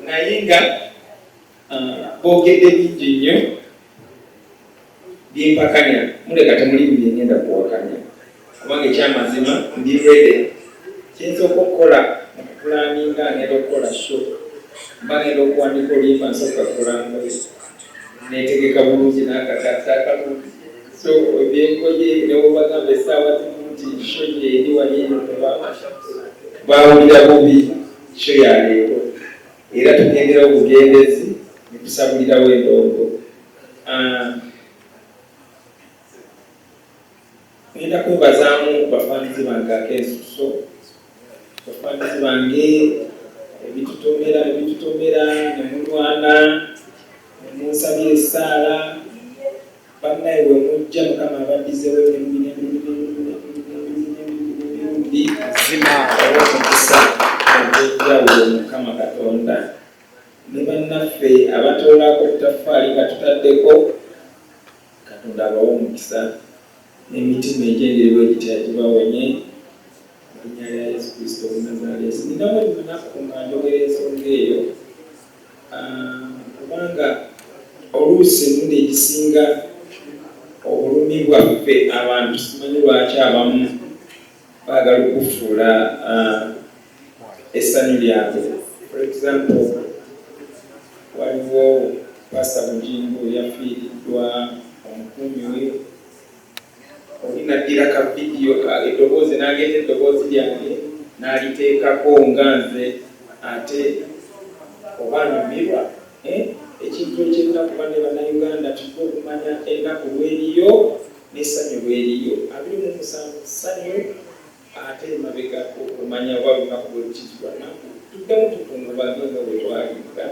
Naye nga boogedde bingi nnyo byempakanya, muleka temuli byengenda kuwakanya, kubanga ekyamazima ndi ready. Kyensooka okukola mu kuplanninga, ngenda okukola show, mba ngenda okuwandika oluyimba, nsooka kukola ngoye, netegeka bulungi n'akagatta akalungi. So ebyengoye newobagamba essaawa zimu nti show gyeri wali eno, bawulira bubi. Show ya leero era tugenderawo bugendezi netusabulirawo endongo. Ngenda kwebazaamu bafaanizi bange ak'ensuso, bafaanizi bange ebitutomera ebitutomera nemulwana nemunsabira essaala. Bannaye, we mujja, Mukama abaddizewo emirundi n'emirundi n'emirundi n'emirundi n'emirundi n'emirundi ow'omukisa ogw'enjawulo. Mukama Katonda ne bannaffe abatoolako obutaffaali nga tutaddeko, Katonda abawe omukisa n'emitima egy'engeri bwe gitya gibawonye mu linnya lya Yesu Kristo Omunazaalesi. Ninamu ebimunaku nga njogera ensonga eyo, kubanga oluusi emirundi egisinga obulumi bwaffe abantu simanyi lwaki abamu baagala okufuula essanyu lyabwe. For example, waliwo Pastor Bujingo yafiiriddwa omukuumi we, oli naddira ka vidiyo, eddoboozi, n'agenda eddoboozi lyange n'aliteekako nga nze ate oba nyumirwa, eh? Ekintu ekyennaku, banne Bannayuganda, tulina okumanya ennaku lweriyo n'essanyu lweriyo. 27 ssanyu, ate emabegako omanya oba lunaku bwe lukitibwa naku, tuddemu tukungubage nga bwe twalinga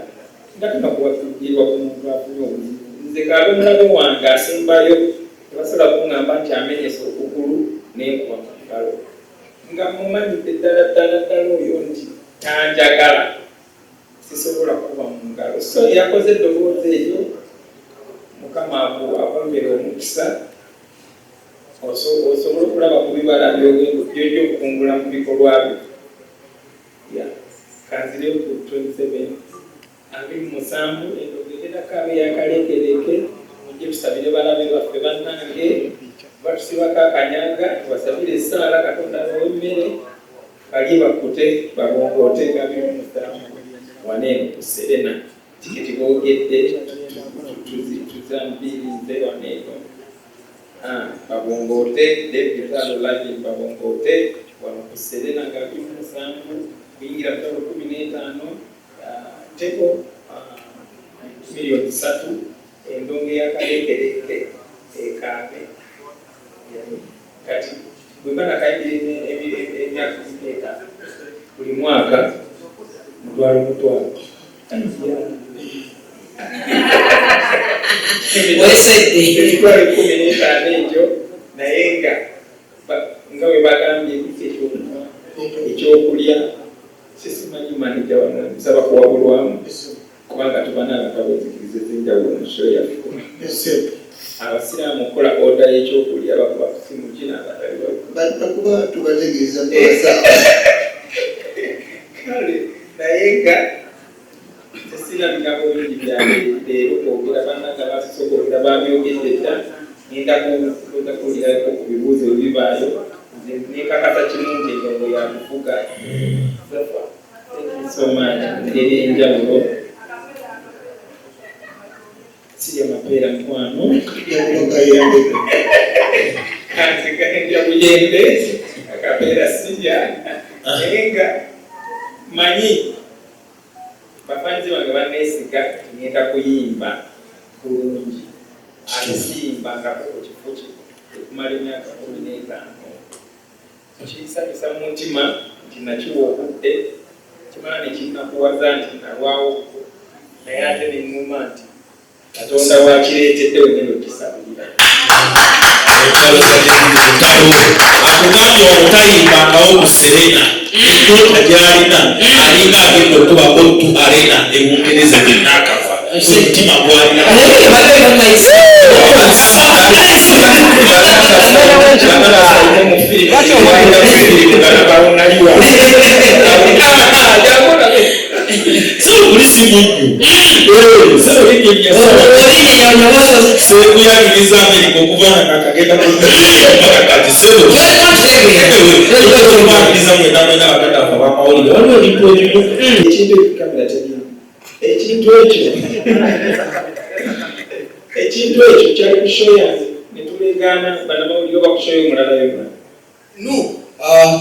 nga tunakuwatuddirwa ku muntu afunye obuzibu. Nze kaabe mulabe wange asembayo, tebasobola kuŋŋamba nti amenyesa okugulu nenkuba mu ngalo nga mumanyidde ddala ddala ddala oyo nti tanjagala, sisobola kuba mu ngalo. So eyakoze eddoboozi eryo, Mukama akwongere omukisa osobole okulaba ku bibala byojja okukungula mu bikolwa byo. Kanzireyo ku 27, 27, endongo egendako abe yakalekereke. Mujje tusabire balabe baffe. Bannange, batusibako akanyanga, tubasabire essaala, Katonda abawe emmere balye bakkute babongoote nga 27 waneeno ku Serena. Tiketi boogedde tuzambirinze waneeno. Babongoote, David Lutalo live, babongoote wano ku Serena nga 27, kuyingira 15,000, table 3 miliyoni, endongo eyakalekereke ekaabe. Kati bwe mba nakayingira emyaka 15, buli mwaka mutwalo mutwalo. Wesedde. Emitwalo 15 egyo, naye nga nga bwe bagambye ekyokunywa, ekyokulya, sisimanyi. Maneja wano nsaba kuwabulwamu, kubanga tuba n'abantu ab'enzikiriza ez'enjawulo mu show yaffe. Abasiraamu okukola order y'ekyokulya bakuba ku simu kino, abatali bajja kuba tubategeeza mumasaawa. Kale, naye nga tesirina bigambo bingi bya leero kwogera. Bannanga basoose okwogera, babyogedde dda. Ngenda kuza kuwulirako ku bibuuzo ebibaayo. Nze nekakasa kimu nti endongo yakufuga. Thank you so much. Engeri enjawulo sirya mapeera, mukwano. Yakubakayembe. Kanziganja buyembe, akapeera sirya. Naye nga manyi bafanzi bange banneesiga nti ngenda kuyimba bulungi, ate siyimbangako ku kifo kino okumala emyaka 15. Kinsanyusa mu mutima nti nakiwa obudde, kimala nekinnakuwaza nti nalwawo, naye ate neŋŋuma nti Katonda wakireetedde wengenda okisabirira. Akugambye obutayimbangawo ku Serena, enyota gyalina alinga agenda okuba O2 Arena e Bungereza gyenaakava, omutima gwalina. Badde Mufirimu. Sebo guli si munnyu. Sebo linnya Seekuyagiriza Amerika okuva nga nakagenda ku mpaka kati sebo. Okubaniriza mwena mwena baganda baffe ab'amawulire waliwo ebintu ebimu Ekintu ekyo kamera teriimu. Ekintu ekyo ekintu ekyo kyali ku show yange ne tulegaana bannamawulire oba ku show y'omulala yonna. No,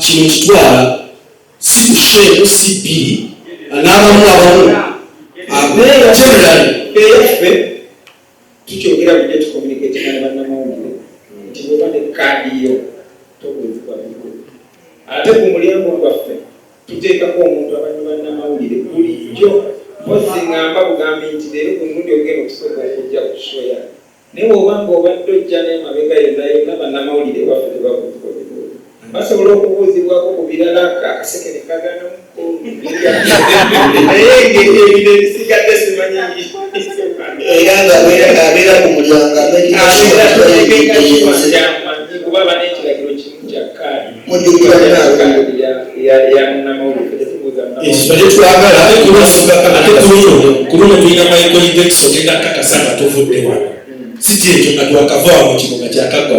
kino kitwala si ku show emu si bbiri n'abamu abamu generally Eyaffe tukyogera bulijjo tucommunicatinga ne bannamawulire nti bw'oba ne kaadi yo tobuuzibwa bibuuzo. Ate ku mulyango gwaffe tuteekako omuntu abanyi bannamawulire bulijjo mpozzi ngamba bugambi nti leero gwe mulundi ogenda okusooka okujja ku show yange. Naye bw'oba ng'obadde ojja n'emabega yonna yonna bannamawulire ewaffe tebabuuzibwa bibuuzo. Basobola okubuuzibwako ku birala akaseke ne kaganamuko naye ebino ebisigadde simanyi. Era nga abeera ku mulyango abeera kuba aba n'ekiragiro kimu kya kaadi mujjukira kaadi ya munnamawulire tetubuuza ekyo tetwagala ate ku luno tulina Michael Jackson ogenda kakasa nga tuvudde wano si kyekyo nga twakava wano kino nga kyakagga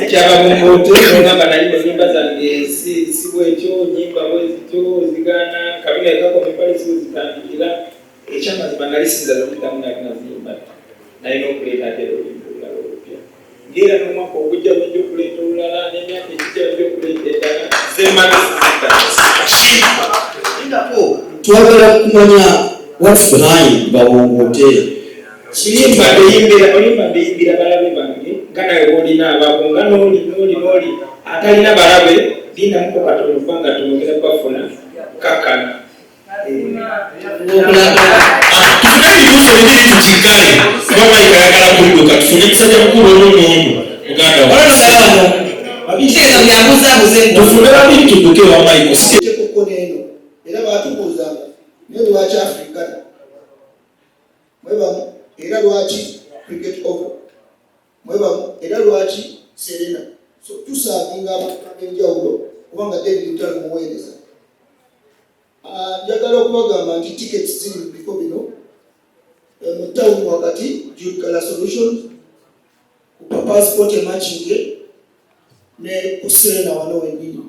Kyababongote ogamba nali mu nyimba zange si si bwekyo nyimba bwezityo zigaana kabina ekakoma empale si wezitandikira ekyamazima nali sinza ziddamu nali nazimba nalina okuleeta ate era oluyimba olulala olupya ng'era n'omwaka ogujja bajja okuleeta olulala n'emyaka egijja bajja okuleeta endala zemala sizidda. Twagala kumanya what's behind Bawongote. Kirimba mbeyimbira olimba mbeyimbira balabe bange nga nawe bwolina ababo nga n'oli n'oli n'oli atalina balabe lindamuko katono kubanga tonogera bafuna kakkana. Tufune ebibuuzo bibiri tukiggale kuba Mike ayagala kudduka tufune musajja mukulu ono n'ono muganda wange tufune babiri tudduke ewa Mike si Tekukko n'eno era baatubuuzanga naye lwaki Africana mwebamu era lwaki Cricket Oval mwebamu era lwaki Serena. So tuservinga abantu ab'enjawulo kubanga David Lutalo muweereza. Njagala okubagamba nti tickets ziri mu bifo bino mu town wakati Jude Color Solutions, ku Passport e Makindye ne ku Serena wano wennyini.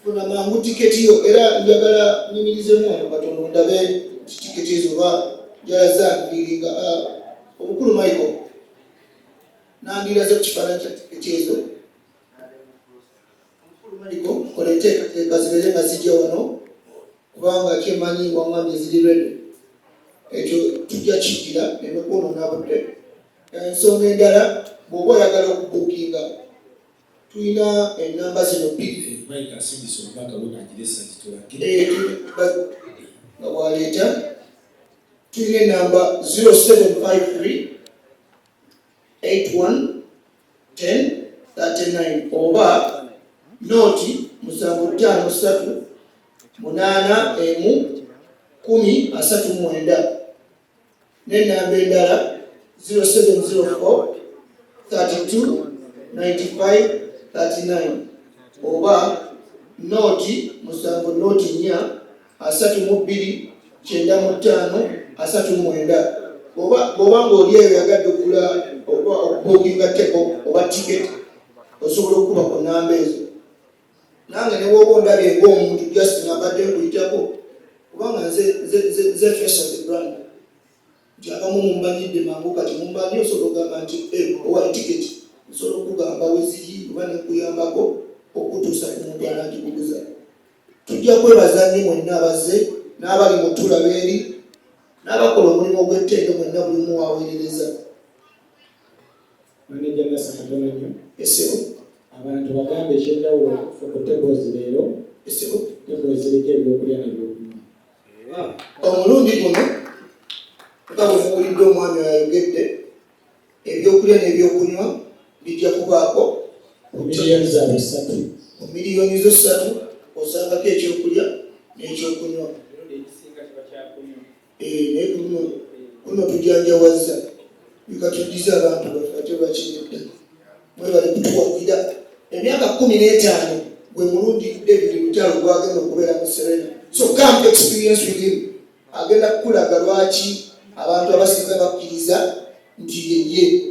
Funa mangu tiketi yo era njagala nyimirizemu wano katono ndabe nti tiketi ezo oba njala zanviiringa. Omukulu Michael nandiraze ku kifaananyi kya tiketi ezo. Omukulu Michael kola enteekateeka zibeere nga zijja wano kubanga kyemanyi waŋŋambye ziri ready. Ekyo tujja kigira neme kwonoona budde. Ensonga endala bw'oba oyagala okubuukinga tulina enamba zino bbiri. Mike asindise omubaka we nagiresa gitulage. Nga bw'aleeta tulina enamba 0753 81 10 39 oba nooti 753 81 10 39 n'enamba endala 0704 32 95 39 oba nooti 7 0 4 32 95 39. Oba bw'oba ng'oli eyo yagadde okugula oba okubuukinga table oba ticket osobola okukuba ku namba ezo. Nange ne bw'oba ondabye ng'omuntu just nga mbadde nkuyitako kubanga nze nze nze nze face of the brand nti abamu mumbanyidde mangu kati mumbanyi osobola okugamba nti owa ticket nsobola okugamba weziri oba nekuyambako okutuusa ku muntu anagikuguza. Tujja kwebaza nnyo mwenna abazze n'abali mu tulaba eri n'abakola omulimu ogw'ettendo mwenna buli omu waweerereza. Maneja Nasa katono nnyo. Esebo. Abantu bagambe ekyenjawulo ffe ku tables leero Esebo. Tables ziriko ebyokulya n'ebyokunywa. Omulundi guno nga bwe muwulidde omwami ayogedde ebyokulya n'ebyokunywa bijja kubaako ku miliyoni zaabwe ssatu. Ku miliyoni zo ssatu osangako ekyokulya n'ekyokunywa. Emirundi egisinga kiba kyakunywa. Naye kuno tujanjawazza bikatuddiza abantu baffe ate lwaki nedda. Mwebale kutuwagira. Emyaka 15 gwe mulundi David Lutalo gwagenda okubeera mu Serena. So come experience with him. Agenda kukulaga lwaki abantu abasinga bakkiriza nti yeye.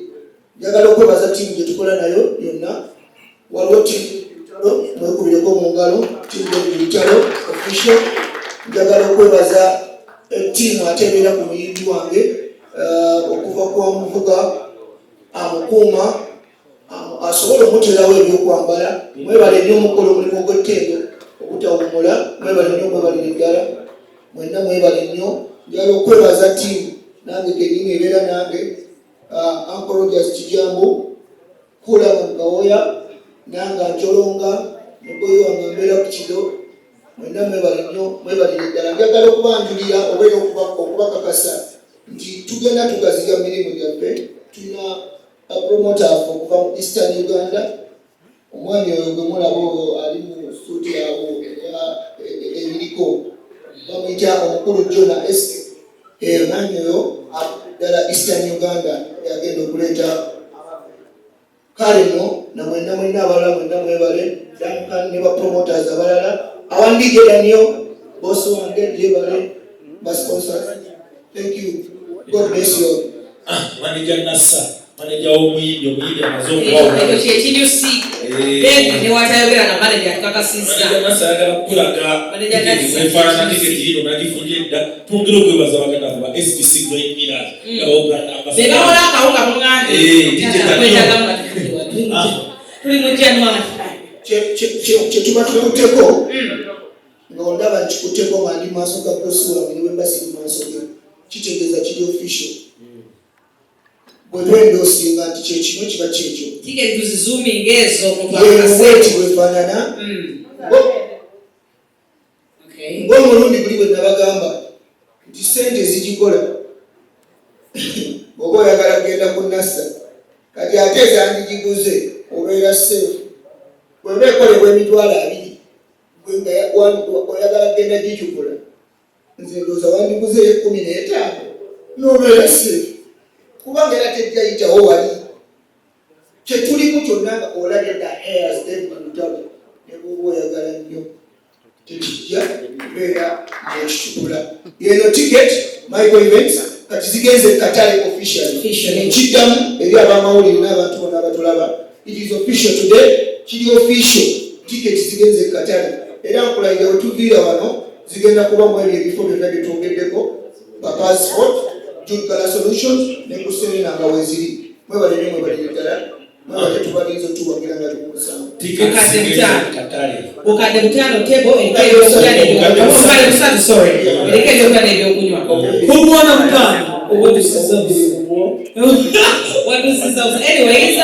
Njagala okwebaza ttiimu gye tukola nayo yonna. Waliwo ttiimu Lutalo, mwekubireko mu ngalo, ttiimu David Lutalo official. Njagala okwebaza ttiimu ate ebeera ku muyimbi wange, okuva ku amuvuga, amukuuma, asobola omuteerawo ebyokwambala. Mwebale nnyo omukola omulimu ogw'ettendo obutawummula. Mwebale nnyo, mwebalire ddala mwenna, mwebale nnyo. Njagala okwebaza ttiimu nange kennyini ebeera nange, Uncle Rogers Kijambo, Kula Mugawoya, nanga Ncolonga negoyi wange mbeera ku kido. Mwenna mwebale nnyo, mwebalire ddala. Njagala okubanjulira oba era okubakakasa nti tugenda tugaziya mirimu gyaffe. Tulina promota waffe okuva mu Eastern Uganda, omwami oyo gwe mulaba oyo ali mu suuti awo ebiriko, bamuyita omukulu Jona Esk. Omwami oyo ddala Eastern Uganda yagenda okuleeta. Kale no namwenna mwenna abalala mwenna mwebale, Duncan ne bapromoters abalala awandije Daniel bosi wange yebale, basponsors, thank you, God bless you all. Ah, manager Nassa, manager w'omuyimbi, omuyimbi amaze Ekyo okuwawula. Kyekinyusi. David newatayogera nga manager atukakasizza. Manager Nassa ayagala kukulaga Manager tiketi Nassa. bwefaanana. Tiketi yino nagifunye dda. Twongere okwebaza baganda ba SBC Grain Millers nga bo brand ambassador. Be bawola akawunga muŋŋambe. Eh, DJ Daniel. Kwetagamu nga tufudde wano. Ah. Tuli mu January. Kyetuba tukutteko nga ondaba nkikutteko nga ndi maaso ga bosi wange, ne bwe mba siri maaso ge, kitegeeza kiri official. Bwe twendoosinga nti kyekino, kiba kyekyo. Tiketi tuzizuuminga ezo omuntu akakase. Yeweeti bwefaanana. Ng'omulundi guli bwe nabagamba nti sente zigikola, bw'oba oyagala kugenda ku Nassa kati ate ezandigiguze obeera safe. Bweba ekolebwa 20,000, gwe nga oyagala kugenda gicukula, nze ndowooza wandiguzeyo 15 n'obeera safe, kubanga era tejja yitawo wali kyetulimu kyonna nga olabye the hairs David Lutalo. Ne bw'oba oyagala nnyo, tekijja kubeera ng'ekicupula. Yeno ticket Michael Events kati zigenze katale officially. Officially. Nkiddamu eri abamawulire n'abantu bonna abatulaba, it is official today, kiri official, ticket zigenze katale. Era nkulayira, we tuviira wano zigenda kuba mu ebyo ebifo byonna bye twongeddeko, Passport, Jude Color Solutions ne ku Serena nga weziri. Mwebale nnyo, mwebalire ddala, mwebale, tubalinze otuwagira nga tukumusango. Tiketi Bukadde zigenze 5. katale. 5,000 table eriko ebyokulya n'ebyokunywa. 3,000, sorry, eriko ebyokulya n'ebyokunywa. Bugwana 5 oba otusiza busa. Watusiza busa. Anyways,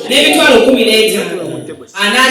n'emitwalo 15 anaalya.